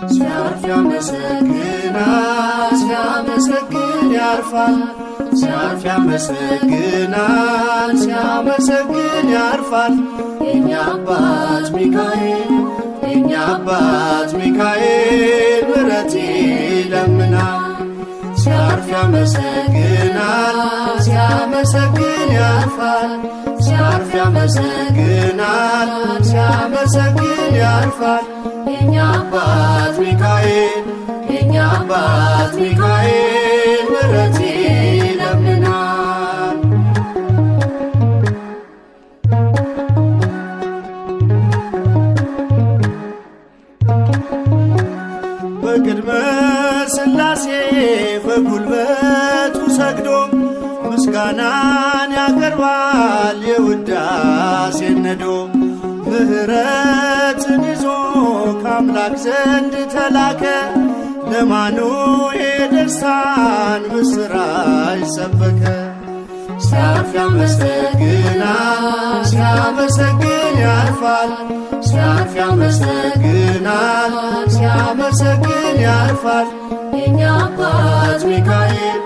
ሲያርፍ ያመሰግናል፣ ሲያመሰግን ያርፋል። ሲያርፍ ያመሰግናል፣ ሲያመሰግን ያርፋል። የኛ አባት ሚካኤል፣ የኛ አባት ሚካኤል ምሕረት ይለምናል። ሲያርፍ ያመሰግናል፣ ሲያመሰግን ያርፋል። ሲያርፍ ያመሰግናል፣ ሲያመሰግን ያርፋል። የኛ አባት ሚካኤል፣ የኛ አባት ሚካኤል ምሕረት ይለምናል። በቅድመ ሥላሴ በጉልበቱ ሰግዶ ምስጋናን ያቀርባል የውዳሴን ነዶ። ምሕረትን ይዞ ከአምላክ ዘንድ ተላከ፣ ለማኑኤል ደስታን ምስራች ሰበከ። ሲያርፍ ያመሰግናል፣ ሲያመሰግን ያርፋል። ሲያርፍ ያመሰግናል፣ ሲያመሰግን ያርፋል። የኛ አባት ሚካኤል፣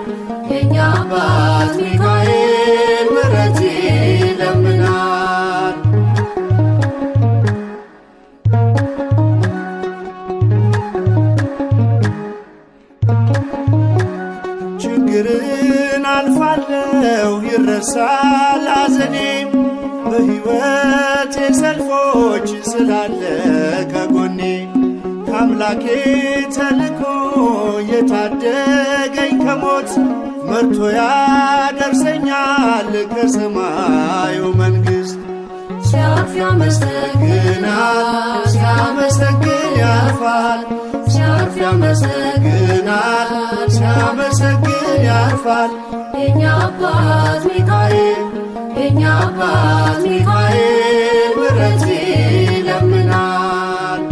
የኛ አባት ሚካኤል ምሕረት ይለምናል። ችግርን አልፋለሁ ይረሳል ሐዘኔ፣ በሕይወቴ ሰልፎች ስላለ ከጎኔ። ከአምላኬ ተልኮ የታደገኝ ከሞት፣ መርቶ ያደርሰኛል ከሰማዩ መንግሥት። ሲያርፍ ያመሰግናል፣ ሲያመሰግን ያርፋል። ሲያርፍ ያመሰግናል፣ ሲያመሰግን ያርፋል። የኛ አባት ሚካኤል፣ የኛ አባት ሚካኤል ምሕረት ይለምናል።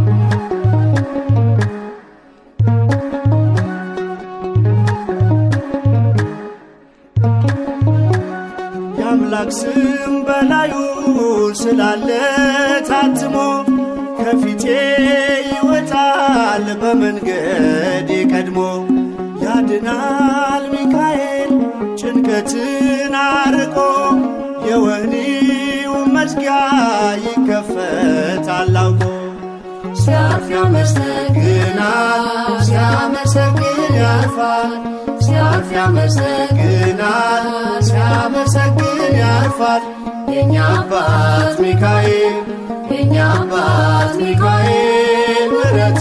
የአምላክ ስም በላዩ ስላለ ታትሞ፣ ከፊቴ ይወጣል በመንገድ ቀድሞ። ያድናል ሚካኤል ጭንቀትን አርቆ፣ የወህኒው መዝጊያ ይከፈታል አውቆ። ሲያርፍ ያመሰግናል፣ ሲያመሰግን ያርፋል። ሲያርፍ ያመሰግናል፣ ሲያመሰግን ያርፋል። የኛ አባት ሚካኤል፣ የኛ አባት ሚካኤል ምሕረት